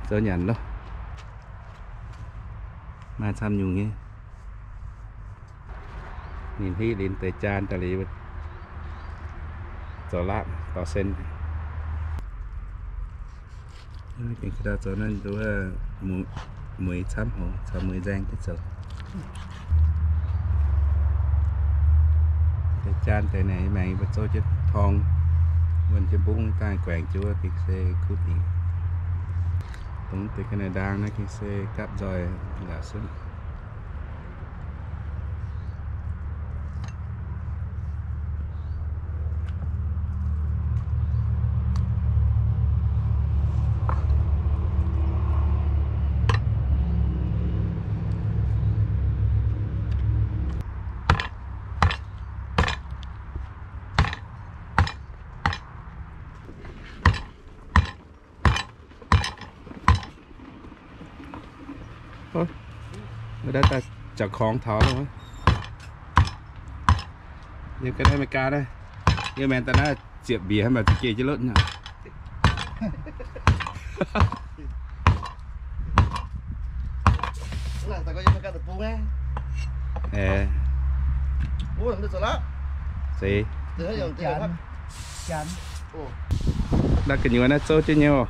Zoux nyanc loh. Maaih camv nyungc nyei. Ninh hiuv linz deix jaan daaih liuz, zoux laatv dorh sen. Gengh dauh zoux naaiv mueix camv hngongx caux mueix nzaeng jienv zoux. Deix jaan deix naaic maengx mbuo zoux jienv torng, wuonh jienv mbungv daaih guaengc jienv wuov gengh se kuv dingc. Dongh deix ga'naaiv ndaang naaiv gengh se gapv nzoih laaix sunv. Wuov daaih jauv korngx taux loh. Yiem ga'naaiv America naaiv, yiem maengx daaih naaiv ziepc mbiec haaix maaih za'gengh jienv lotv nyei. Seix. Naaiv gu'nyuoz naaiv zouv jienv nyei oc.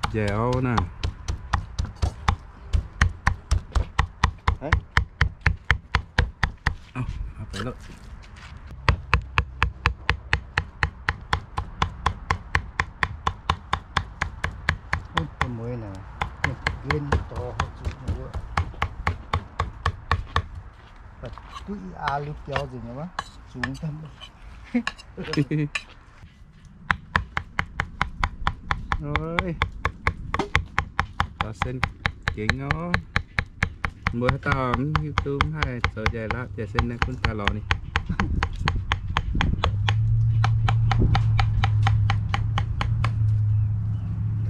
Njaih auv naaiv. Mueiz naaic, gen dorh zuqc wuov. Duqv i aa liuz biaux nzengc wuov, zungx daaih. Dorh sen gengx oc. Mbuo haaix dauh mv hiuv duqv mv haih zoux njaih laapv njaih sen naaiv gunv daaih lorz ninh.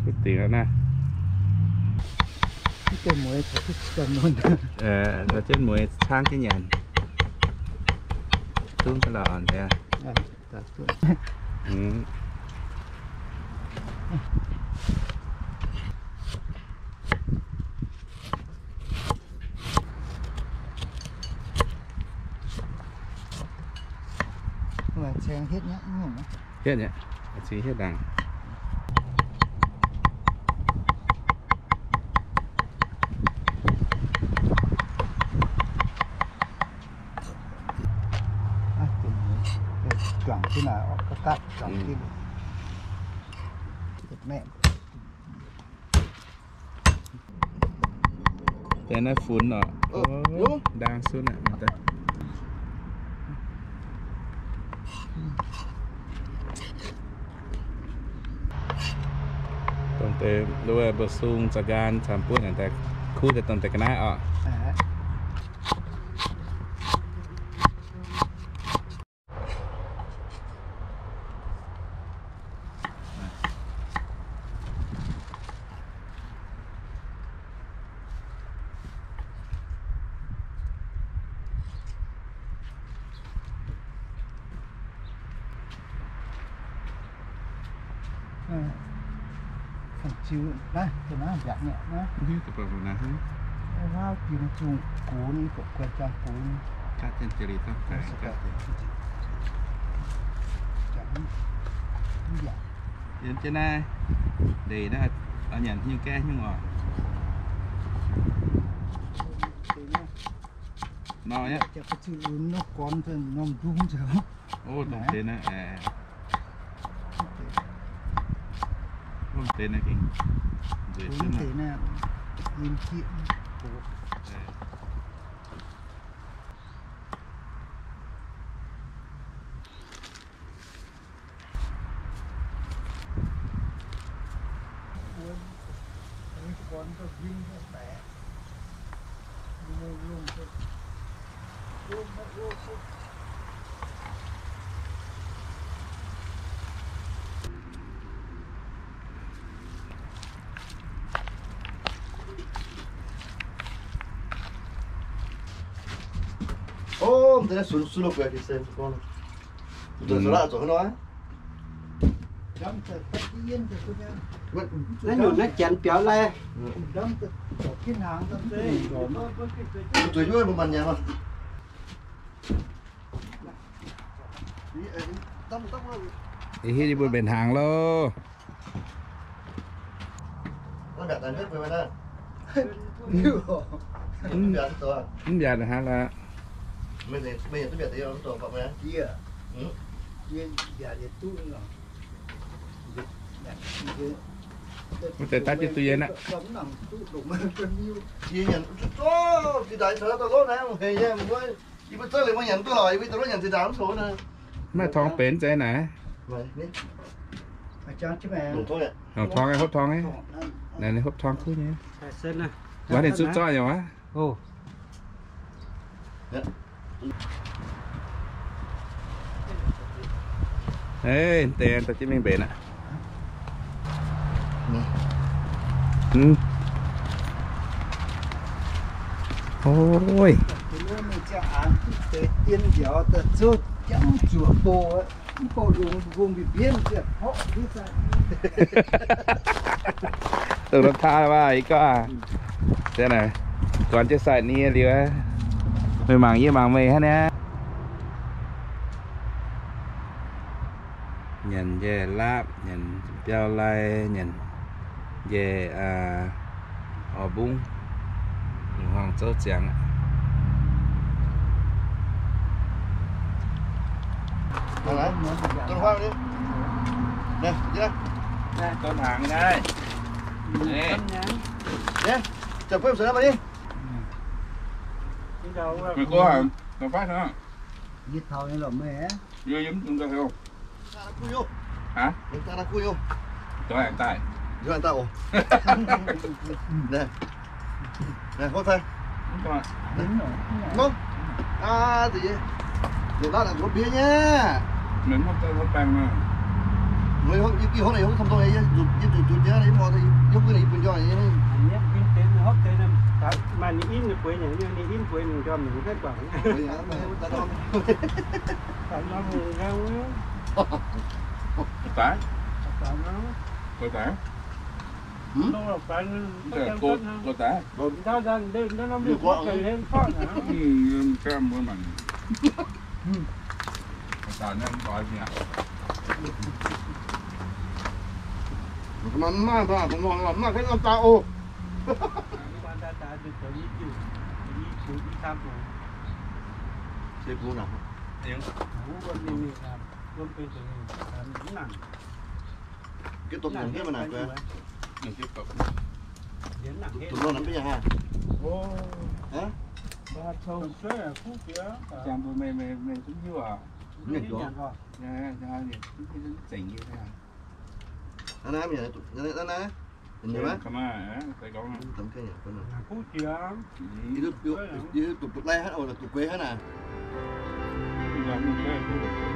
Kuv dingc aqv naaiv. Zoux jienv mueiz caangv jienv nyanc. Dungv ga'lauh orn deix. Hietv nyei, cingx hietv ndaangc. Juangc jienv naaic, gapv gapv juangc jienv. Deix naaiv funx oc. Ndaang sunv aqv. Dongh deix mbuo sung za'nqaang camv-buonv daaih kuv daaih dongh deix ga'naaiv oc. Ziux naaiv, naaiv mbiaauc nyei naaiv. Wuov biux zungh gox ni, guoqv guanh jangx gox ni. Yiem jienv naaiv ndeic naaiv, nyanc nyungc gaeqv nyungc oc. Nor, norm ndung. O, dongh deix naaiv, dongh deix naaiv gengh nzueic zunv. Naaiv nyungc naaiv janx biaux lai. Ih hiuv yie mbuo mbenc hnaangx loh. Mv mbiaatc hnangv lorqc. Mv deix daav jienv duih yie naaiv. Maiv torngv benx zeiz naaic. Longc torngv, hopv torngv, naaiv hopv torngv kuv nyei. Wuov ninh zuqc zorqv nyei wuov. Ei, deix daaih jienv mingh mbenc aqv. Oi. Dongh norm taa waac ih gorngv, guanx jienv sai nie liuz, meih mangc yie mangc meih hnangv naaiv. Nyanc njaih laapv, nyanc biauv lai, nyanc njaih oix mbungv, hmuangx zouv ziangx. Tôn hnaangx naaiv. Hả? Daaih. Nè, hốt fai. Nô. Aa, deix. Deix laav nangc mbuo mbiex nyei. Mv hopv, yie hopv naaic yie hopv camv dongh yie zuqc, yie zuqc zuqc jiex naaic, yie mv oix, yie hopv naaic yie bun njormh nyei. Maaih ninh in bueix nyanc, ninh in bueix ninh njormh ninh mv haih guangc. Daaih. Daaih. Mv maaih, mv maaih, mv maaih, mv maaih, mv maaih. Geh dopc nyanc hietv mv nangc gueix. Dopc nyanc hietv mv nangc gueix. Jangx mbuo meih, meih, meih zungv hiuv aqv. Zengc nyei. Naaiv, naaiv, naaiv, naaiv. Yie duqv, yie duqv lai hnangv, duqv gueix hnangv naaic.